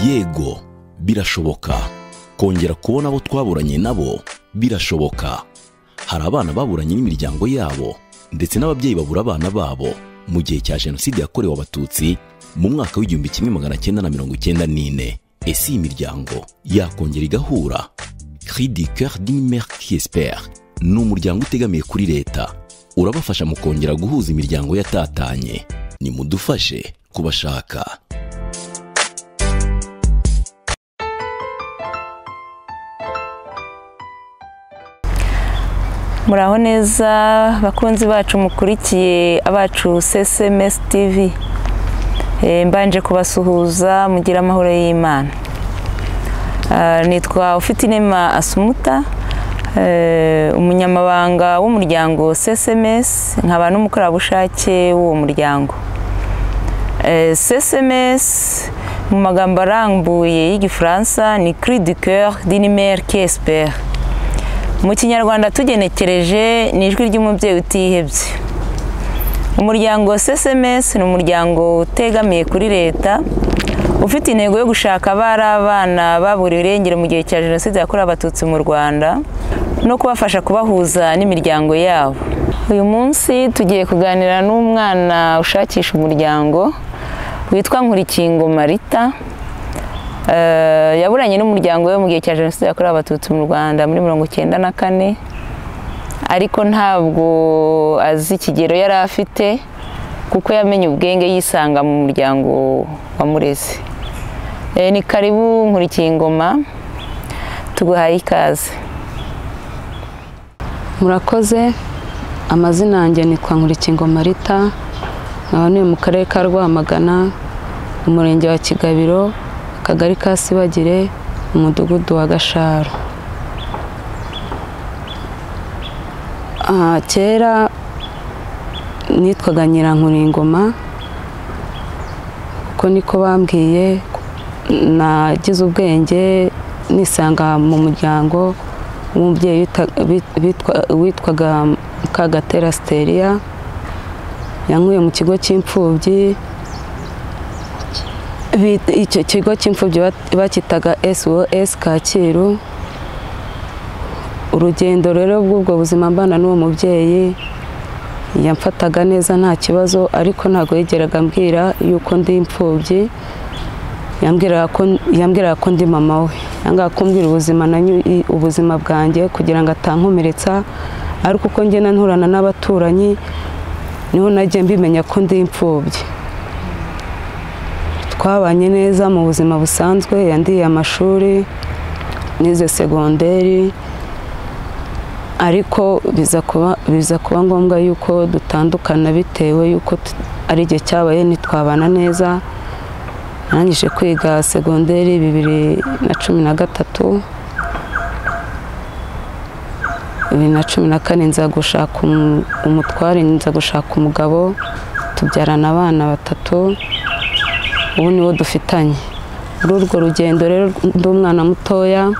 Yego, birashoboka. Kongera kubona abo twaburanye nabo birashoboka. Hari abana baburanye n'imiryango yabo ndetse n'ababyeyi babura abana babo mu gihe cya Jenoside yakorewe Abatutsi mu mwaka w'1994. Ese iyi miryango yakongera igahura? Cri du Cœur d'une Mère qui Espère ni umuryango utegamiye kuri leta, urabafasha mu kongera guhuza imiryango yatatanye. Nimudufashe kubashaka. Muraho neza bakunzi bacu mukurikiye abacu CCMS TV. Mbanje kubasuhuza mugira amahoro y'Imana. Nitwa Ufitinema Asumuta, umunyamabanga w'umuryango CCMS, nkaba n'umukorerabushake w'uwo muryango. CCMS mu magambo arambuye y'Igifaransa ni Cri du Cœur d'une Mère qui Espère. Mu Kinyarwanda tugenekereje ni ijwi ry'umubyeyi utihebye. Umuryango CCMS ni umuryango utegamiye kuri leta, ufite intego yo gushaka abari abana baburiwe irengero mu gihe cya Jenoside yakorewe Abatutsi mu Rwanda no kubafasha kubahuza n'imiryango yabo. Uyu munsi tugiye kuganira n'umwana ushakisha umuryango witwa Nkurikingo Marita. Yaburanye n'umuryango we mu gihe cya Jenoside yakorewe Abatutsi mu Rwanda muri 1994, ariko ntabwo azi ikigero yari afite kuko yamenye ubwenge yisanga mu muryango wa Murezi. Ni karibu Nkurikingoma, tuguhaye ikaze. Murakoze. Amazina yanjye nitwa Nkurikingo Marita, nkaba ntuye mu karere ka Rwamagana, umurenge wa Kigabiro, akagari ka Sibagire, umudugudu wa Gasharo. Kera nitwaga Nyirankuringoma kuko niko bambwiye. Nagize ubwenge nisanga mu muryango w'umubyeyi witwaga Mukagatera Steria, yankuye mu kigo cy'imfubyi. Icyo kigo cy'imfubyi bakitaga SOS Kacyiru. Urugendo rero bw'ubwo buzima mbana n'uwo mubyeyi, yamfataga neza nta kibazo, ariko ntago yigeraga ambwira yuko ndi imfubyi. Yambwiraga ko ndi mama we, yangaga kumbwira ubuzima bwanjye kugira ngo atankomeretsa, ariko uko ngenda nturana n'abaturanyi niho nagiye mbimenya ko ndi imfubyi. Twabanye neza mu buzima busanzwe, yandiye amashuri, nize segonderi, ariko biza kuba ngombwa yuko dutandukana bitewe yuko ari igihe cyabaye ntitwabana neza. Narangije kwiga segonderi 2013, 2014 nza gushaka umutware, nza gushaka umugabo, tubyarana abana batatu, ubu niwo dufitanye. Muri urwo rugendo rero ndi umwana mutoya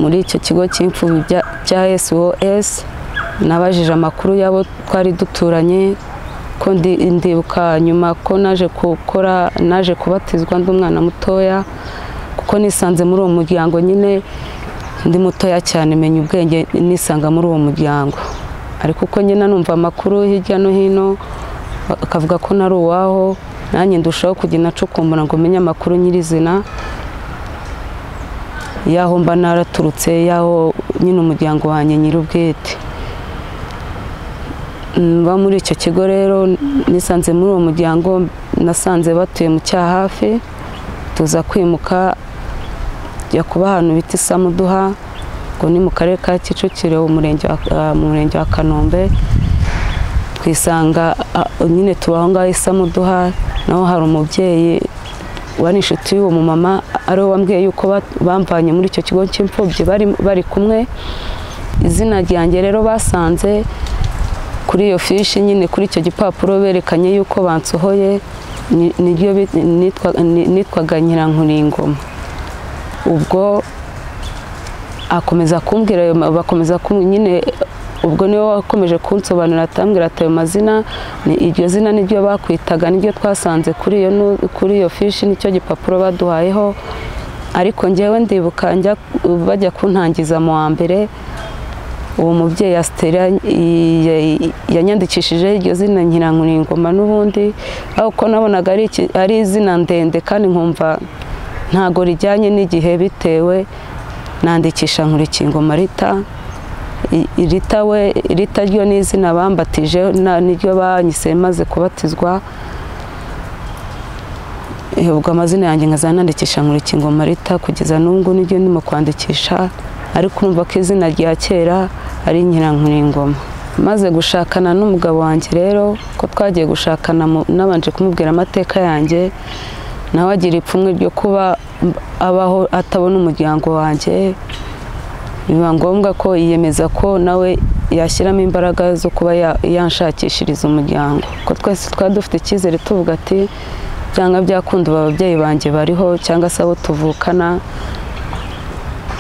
muri icyo kigo cy'imfubyi cya SOS, nabajije amakuru yabo twari duturanye, ko ndibuka nyuma ko naje kubatizwa ndi umwana mutoya, kuko nisanze muri uwo muryango nyine ndi mutoya cyane, menya ubwenge nisanga muri uwo muryango. Ariko uko nyine numva amakuru hirya no hino bakavuga ko nari uwaho, nanjye ndushaho kugenda ncukumbura ngo menye amakuru nyirizina yaho mba naraturutse, yaho nyine umuryango wanjye nyir'ubwite. Mba muri icyo kigo rero nisanze muri uwo muryango, nasanze batuye mu Cyahafi, tuza kwimuka jya kuba ahantu bita Isamuduha, ngo ni mu karere ka Kicukiro, umurenge wa Kanombe. Twisanga nyine tuba aho ngaho Isamuduha, naho hari umubyeyi wari inshuti y'uwo mumama, ari we wambwiye yuko bamvanye muri icyo kigo cy'imfubyi bari kumwe. Izina ryanjye rero basanze kuri iyo fishi nyine, kuri icyo gipapuro berekanye yuko bansohoye, niryo nitwaga Nyirankuringoma. Ubwo akomeza kumbwira, bakomeza nyine Ubwo niwe wakomeje kunsobanurira, atambwira ati ayo mazina ni iryo zina niryo bakwitaga, niryo twasanze kuri iyo fishi, nicyo gipapuro baduhayeho. Ariko njyewe ndibuka njya bajya kuntangiza mu wa mbere, uwo mubyeyi Astera yanyandikishije iryo zina Nyirankuringoma n'ubundi, aho nabonaga ari izina ndende kandi nkumva ntago rijyanye n'igihe, bitewe nandikisha Nkurikingoma Rita. Rita we, Rita ryo ni izina bambatije niryo banyise maze kubatizwa. Ubwo amazina yanjye nkazanandikisha Nkurikingoma Rita kugeza n'ubu niryo ndimo kwandikisha, ariko urumva ko izina rya kera ari Nyirankuringoma. Maze gushakana n'umugabo wanjye rero, ko twagiye gushakana nabanje kumubwira amateka yanjye, nawe agira ipfunwe ryo kuba abaho atabona umuryango wanjye. Biba ngombwa ko yiyemeza ko nawe yashyiramo imbaraga zo kuba yanshakishiriza umuryango, ko twese twari dufite icyizere tuvuga ati byanga byakunda ababyeyi banjye bariho cyangwa se abo tuvukana.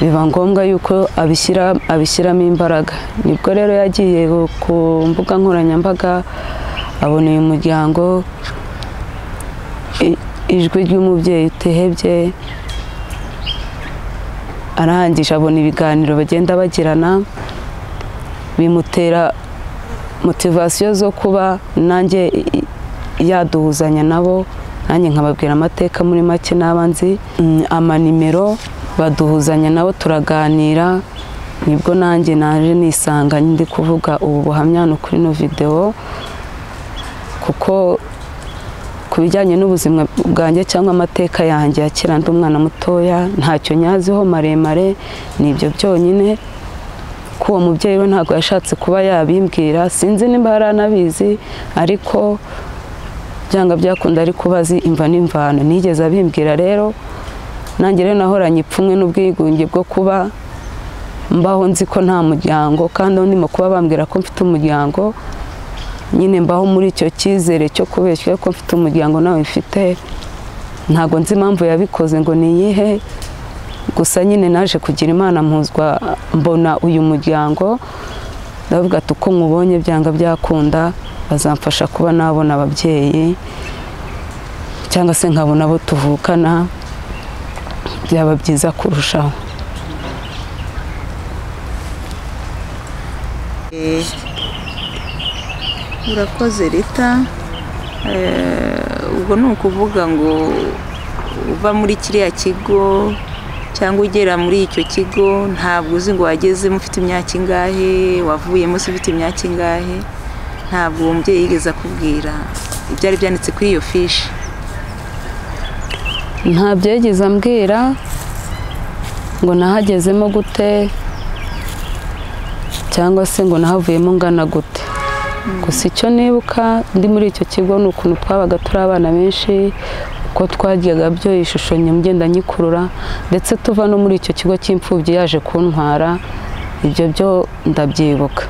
Biba ngombwa yuko abishyiramo imbaraga. Nibwo rero yagiye ku mbuga nkoranyambaga abona uyu muryango, ijwi ry'umubyeyi utihebye, arangije abona ibiganiro bagenda bagirana, bimutera motivasiyo zo kuba nanjye yaduhuzanya nabo, nanjye nkababwira amateka muri make n'abanzi, amanimero baduhuzanya nabo turaganira. Nibwo nanjye naje nisanga ndi kuvuga ubu buhamya no kuri no video, kuko ku bijyanye n'ubuzima bwanjye cyangwa amateka yanjye ya kera ndi umwana mutoya ntacyo nyaziho maremare, nibyo byonyine. Ko uwo mubyeyi we ntabwo yashatse kuba yabimbwira, sinzi nimba yaranabizi, ariko byanga byakunda ariko bazi imva n'imvano nigeze abimbwira. Rero nanjye rero nahoranye ipfunwe n'ubwigunge bwo kuba mbaho nzi ko nta muryango, kandi ndimo kuba bambwira ko mfite umuryango, nyine mbaho muri icyo cyizere cyo kubeshywa ko mfite umuryango nawe mfite. Ntago nzi impamvu yabikoze ngo niyihe, gusa nyine naje kugira Imana mpuzwa mbona uyu muryango, ndavuga ati uko nkubonye byanga byakunda bazamfasha kuba nabona ababyeyi cyangwa se nkabona abo tuvukana, byaba byiza kurushaho. Urakoze Rita. Ubwo ni ukuvuga ngo uva muri kiriya kigo cyangwa ugera muri icyo kigo ntabwo uzi ngo wagezemo ufite imyaka ingahe, wavuyemo ufite imyaka ingahe, ntabwo uwo mubyeyi yigeze akubwira ibyari byanditse kuri iyo fishi? Ntabyo yigeze ambwira ngo nahagezemo gute cyangwa se ngo nahavuyemo ngana gute. Gusa icyo nibuka ndi muri icyo kigo ni ukuntu twabaga turi abana benshi, uko twajyaga byo ishusho ngenda nyikurura, ndetse tuva no muri icyo kigo cy'imfubyi yaje kuntwara, ibyo byo ndabyibuka.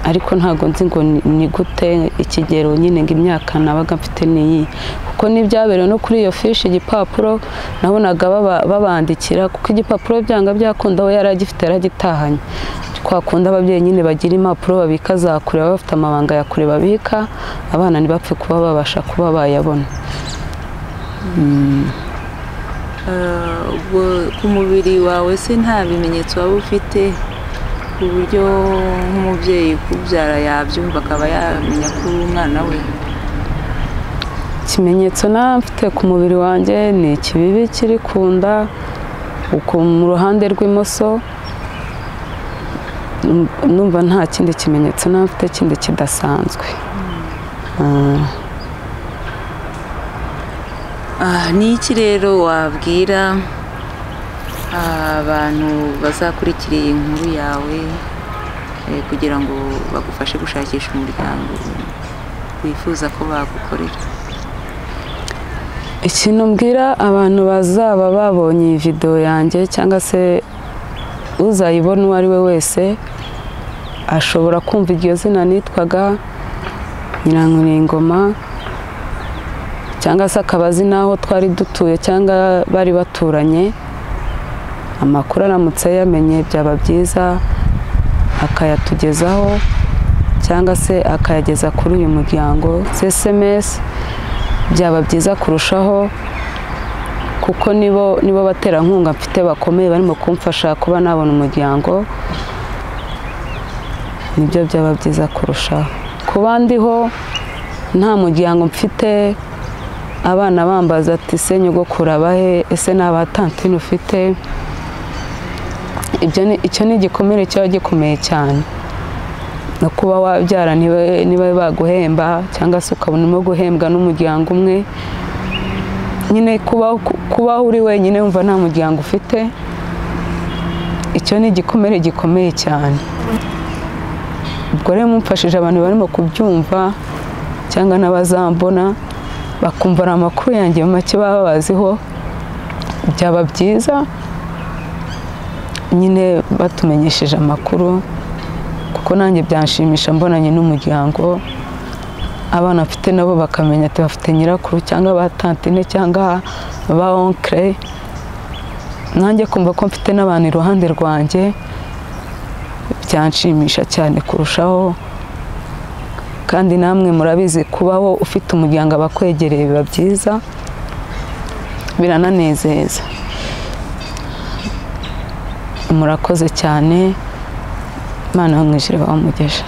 Ariko ntago nzi ngo ni gute ikigero nyine ngo imyaka nabaga mfite niyi, kuko n'ibyaberewe no kuri iyo fishi igipapuro nabonaga babandikira, kuko igipapuro byanga byakunda we yaragifite yaragitahanye. Twakunda ababyeyi nyine bagira impapuro babika za kure, baba bafite amabanga ya kure babika, abana ntibapfe kuba babasha kuba bayabona. Ubwo ku mubiri wawe se nta bimenyetso waba ufite ku buryo nk'umubyeyi kubyara yabyumva akaba yamenya ko uri umwana we? Ikimenyetso naba mfite ku mubiri wanjye ni ikibibi kiri ku nda, mu ruhande rw'imoso, numva nta kindi kimenyetso naba mfite kindi kidasanzwe. Ni iki rero wabwira abantu bazakurikira iyi nkuru yawe kugira ngo bagufashe gushakisha umuryango wifuza ko bagukorera? Ikintu mbwira abantu bazaba babonye iyi video yanjye cyangwa se uzayibona uwo ari we wese, ashobora kumva iryo zina nitwaga Nyirankuringoma, cyangwa se akaba azi n'aho twari dutuye cyangwa bari baturanye, amakuru aramutse yamenye byaba byiza akayatugezaho, cyangwa se akayageza kuri uyu muryango SMS, byaba byiza kurushaho, kuko nibo baterankunga mfite bakomeye barimo kumfasha kuba nabona umuryango, nibyo byaba byiza kurushaho. Kuba ndiho nta muryango mfite, abana bambaza ati se nyogokuru abahe, ese naba tantine ufite, icyo ni igikomere cyaba gikomeye cyane. No kuba wabyara niba baguhemba cyangwa se ukabona urimo guhembwa n'umuryango umwe, nyine kubaho uri wenyine wumva nta muryango ufite, icyo ni igikomere gikomeye cyane. Ubwo rero mumfashije abantu barimo kubyumva cyangwa n'abazambona bakumva amakuru yanjye make baba baziho, byaba byiza nyine batumenyesheje amakuru, kuko nanjye byanshimisha mbonanye n'umuryango, abana mfite nabo bakamenya ati bafite nyirakuru cyangwa ba tantine cyangwa ba onkre, nanjye kumva ko mfite n'abantu iruhande rwanjye byanshimisha cyane kurushaho. Kandi namwe murabizi kubaho ufite umuryango abakwegereye biba byiza, birananezeza. Murakoze cyane, Imana yo mu ijuru ibahe umugisha.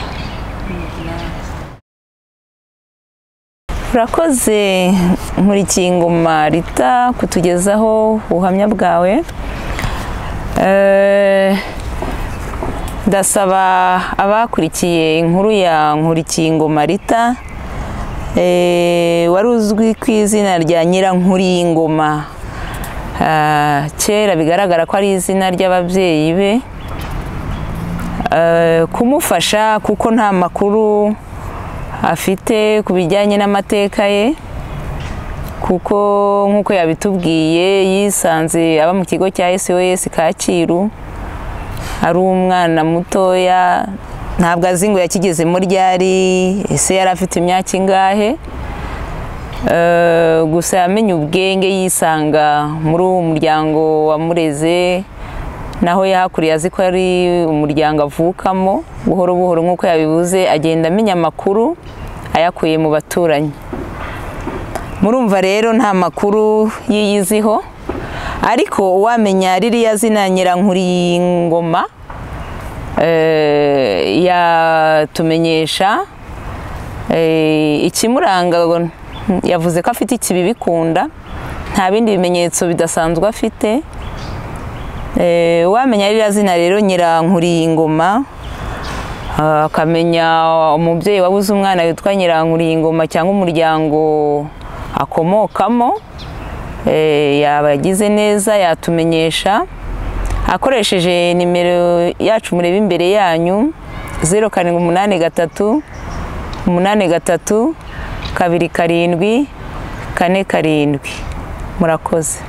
Urakoze Nkurikiyingoma Rita kutugezaho ubuhamya bwawe. Ndasaba abakurikiye inkuru ya Nkurikiyingoma Rita, wari uzwi ku izina rya Nyirankuriyingoma, kera bigaragara ko ari izina ry'ababyeyi be, kumufasha kuko nta makuru afite ku bijyanye n'amateka ye, kuko nk'uko yabitubwiye yisanze aba mu kigo cya SOS Kacyiru ari umwana mutoya, ntabwo azi ngo yakigezemo ryari, ese yari afite imyaka ingahe. Gusa yamenye ubwenge yisanga muri uwo muryango wamureze, naho yahakuriye azi ko ari umuryango avukamo. Buhoro buhoro nk'uko yabivuze agenda amenya amakuru ayakuye mu baturanyi. Murumva rero nta makuru yiyiziho, ariko uwamenya ririya zina Nyirankuriyingoma yatumenyesha ikimuranga. Yavuze ko afite ikibibi kunda, nta bindi bimenyetso bidasanzwe afite. Uwamenya ririya zina rero Nyirankuriyingoma, akamenya umubyeyi wabuze umwana witwa Nyirankuriyingoma cyangwa umuryango akomokamo, yaba yagize neza yatumenyesha akoresheje nimero yacu mureba imbere yanyu 0783 83 27 47. Murakoze.